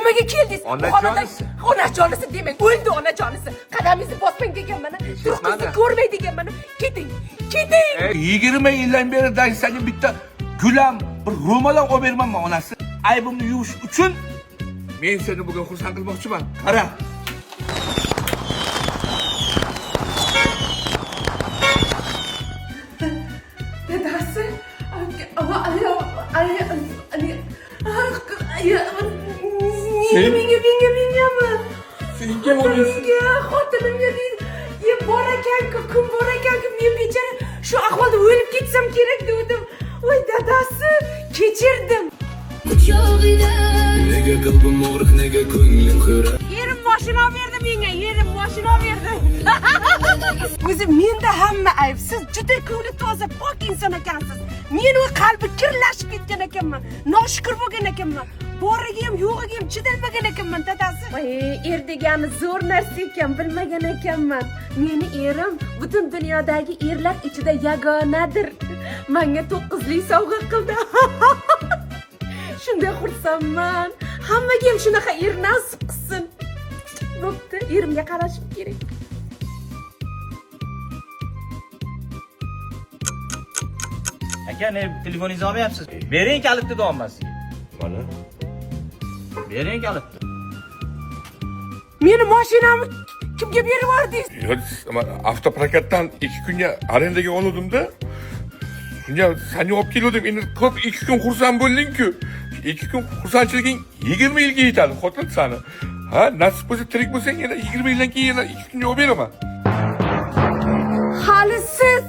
Nimaga keldingiz? Onajonisi. Onajonisi demang, o'ldi onajonisi. Qadamingizni bosmang deganman. Turqingizni ko'rmay deganman. Keting, keting. 20 yildan beri daj sanga bitta gulam, bir ro'mol ham olib bermanman onasi. Aybimni yuvish uchun men seni bugun xursand qilmoqchiman. Qara. Dadasi, menga, menga, mengami? Senga onasi. Xotinimga, xotinimga deydi. E, bor ekan-ku, kun bor ekan-ku, men bechora shu ahvolda o'lib ketsam kerak degandim. Voy dadasi, kechirdim. Nega qalbim og'riq, nega ko'nglim xira? Erim moshina olib berdi menga, erim moshina olib berdi. O'zi menda hamma ayb. Siz juda ko'ngli toza, pok inson ekansiz. Men u qalbi kirlashib ketgan ekanman. Noshukur bo'lgan ekanman. Boriga ham, yo'g'iga ham chidalmagan ekanman, dadasi. Voy, er degani zo'r narsa ekan, bilmagan ekanman. Meni erim butun dunyodagi erlar ichida yagonadir. Menga to'qqizlik sovg'a qildi. Shunday xursandman. Hammaga ham shunaqa er nasib qilsin. Bo'pti, erimga qarashim kerak. Aka, ne telefoningizni olmayapsiz? Bering kalitni deyapman sizga. Mana. Bering kalitni. Meni mashinamni kimga berib yubordingiz? Yo, man avtoprokatdan 2 kunga arendaga oluvdim-da. Shunga seni olib keluvdim. Endi ko'p 2 kun xursand bo'lding-ku. 2 kun xursandchiliging 20 yilga yetadi, xotin sani. Ha, nasib bo'lsa tirik bo'lsang yana 20 yildan keyin yana 2 kunga olib beraman. Hali siz